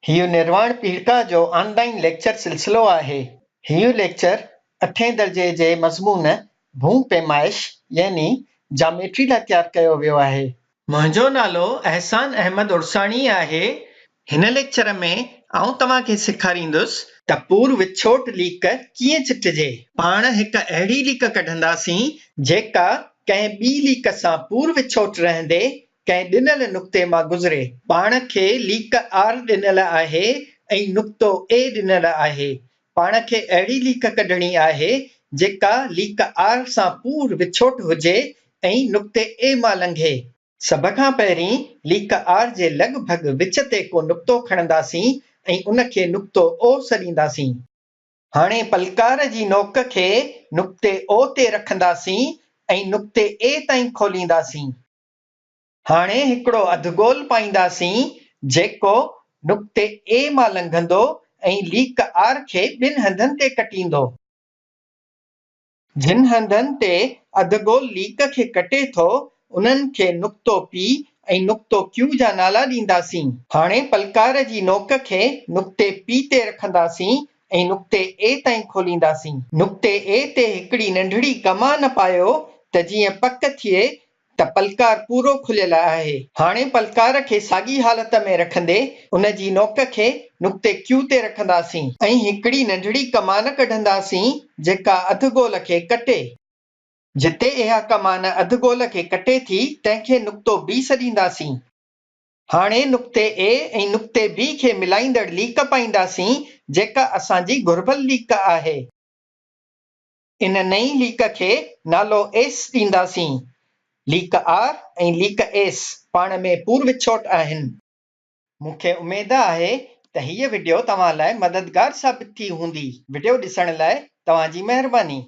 هيء نرواڻ پيڙهڪا جو آن line lecture سلسلو آهي. هيء ليڪچر اٺين درجي جي مضمون ڀونء پيمائش يعني جاميٽري لاء تيار ڪيو ويو آهي. منهنجو نالو احسان احمد عرساڻي آهي. هن ليڪچر ۾ آئون توهان کي سيکاريندس ته پور وڇوٽ ليڪ ڪيئن چٽجي. پاڻ هڪ اهڙي ليڪ ڪڍنداسين جيڪا ڪنهن ٻي ليڪ سان پور وڇوٽ رهندي ڪنهن ڏنل نقطي مان گذري. پاڻ کي ليڪ آر ڏنل آهي ۽ نقطو اي ڏنل آهي. پاڻ کي اهڙي ليڪ ڪڍڻي آهي جيڪا ليڪ آر سان پور وڇوٽ هجي ۽ نقطي اي مان لنگهي. سڀ کان پهرين ليڪ آر جي لڳ ڀڳ وچ تي ڪو نقطو کڻنداسين ۽ ان کي نقطو او سڏينداسين. هاڻي پلڪار جي نوڪ کي نقطي او تي رکنداسين ۽ نقطي اي تائين کولينداسين. هاڻي هڪڙو اڌگول پائينداسين جيڪو نقطي اي مان لنگهندو ۽ ليڪ آر کي ٻن هنڌن تي ڪٽيندو. جن هنڌن تي اڌگول ليڪ کي ڪٽي ٿو انهن کي نقطو پي ۽ نقطو ڪيو جا نالا ڏينداسين. هاڻي پلڪار جي نوڪ کي نقطي پي تي رکنداسين ۽ نقطي اي تائين کولينداسين. نقطي اي تي هڪڙي ننڍڙي ڪمان پايو ته جيئن پڪ ٿئي ته پلڪار پورو کليل آهي. هاڻي پلڪار کي ساڳي حالت ۾ رکندي ان جي نوڪ کي نقطي Q تي رکنداسين. ۽ هڪڙي ننڍڙي ڪمان ڪڍنداسين جيڪا اڌ گول کي ڪٽي. جتي اها ڪمان اڌ گول کي ڪٽي ٿي تنهن کي نقطو B سڏينداسين. هاڻي نقطي A ۽ نقطي B کي ملائيندڙ ليڪ پائينداسين جيڪا اسان جي گهربل ليڪ آهي. ان نئين ليڪ کي نالو ايس ڏينداسين. ليڪ آر ۽ ليڪ ايس پاڻ ۾ پور وڇوٽ آهن. مون کي اميد آهي ته هيء وڊيو توهان لاء مددگار ثابت ٿي هوندي. وڊيو ڏسڻ لاء توهان جي مهرباني.